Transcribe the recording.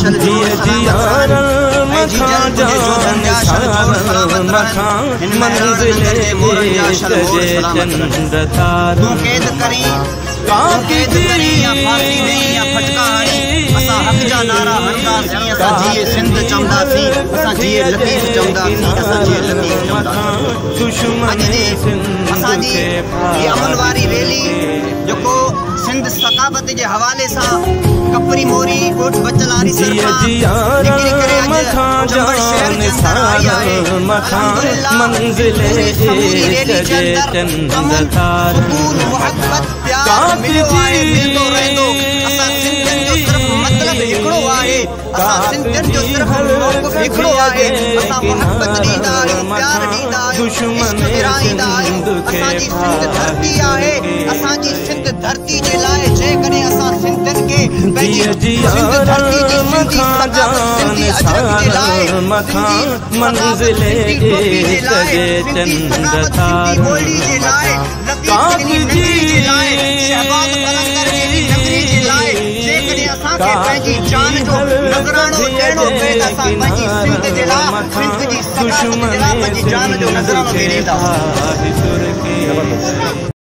شل جوڙ سلامت رهن. اي جيجل تنهنجي جوڌن جا شل جوڙ سلامت رهن. هن مهراڻ ننگر جي مورن جا شل موڙ سلامت رهن. تون قيد ڪرين، تون قيد ڪرين يا ڦاسي ڏئين يا ڦٽڪا هڻين، اسان حق جا نعرا هڻنداسين، اسان جيئي سنڌ چونداسين، اسان جيئي لطيف چونداسين، اسان جيئي لطيف چونداسين. اڄ جي اسان جي هي امن واري ريلي جيڪو سنڌ ثقافت جي حوالي سان ڪپري موري ڳوٺ بچل آريسر کان نڪري ڪري اڄ چمبڙ شهر جي اندر آئي آهي. الحمدلله پوري سموري ريلي جي اندر امن، سڪون، محبت، پيار مليو آهي، ملندو رهندو. اسان سنڌين جو صرف مطلب هڪڙو آهي، اسان سنڌين جو صرف موقف هڪڙو آهي، اسان محبت ڏيندا آهيون، پيار ڏيندا آهيون، عشق ورهائيندا آهيون. اسان جي سنڌ ڌرتي آهي، اسان جي سنڌ ڌرتي جي لاء جيڪڏهن اسان سنڌين کي پنهنجي سنڌ ڌرتي جي سنڌي ثقافت، سنڌي اجرڪ جي لاء، سنڌي ثقافت، سنڌي ٽوپي جي لاء، سنڌي ثقافت، سنڌي ٻولي جي لاء، لطيف ڏني نگري جي لاء، شهباز قلندر جهڙي نگري جي لاء جيڪڏهن اسان کي پنهنجي جان جو نذرانو ڏيڻو پئي ته اسان پنهنجي سنڌ جي لاء، سنڌ جي ثقافت جي لاء پنهنجي جان جو نذرانو به ڏينداسين.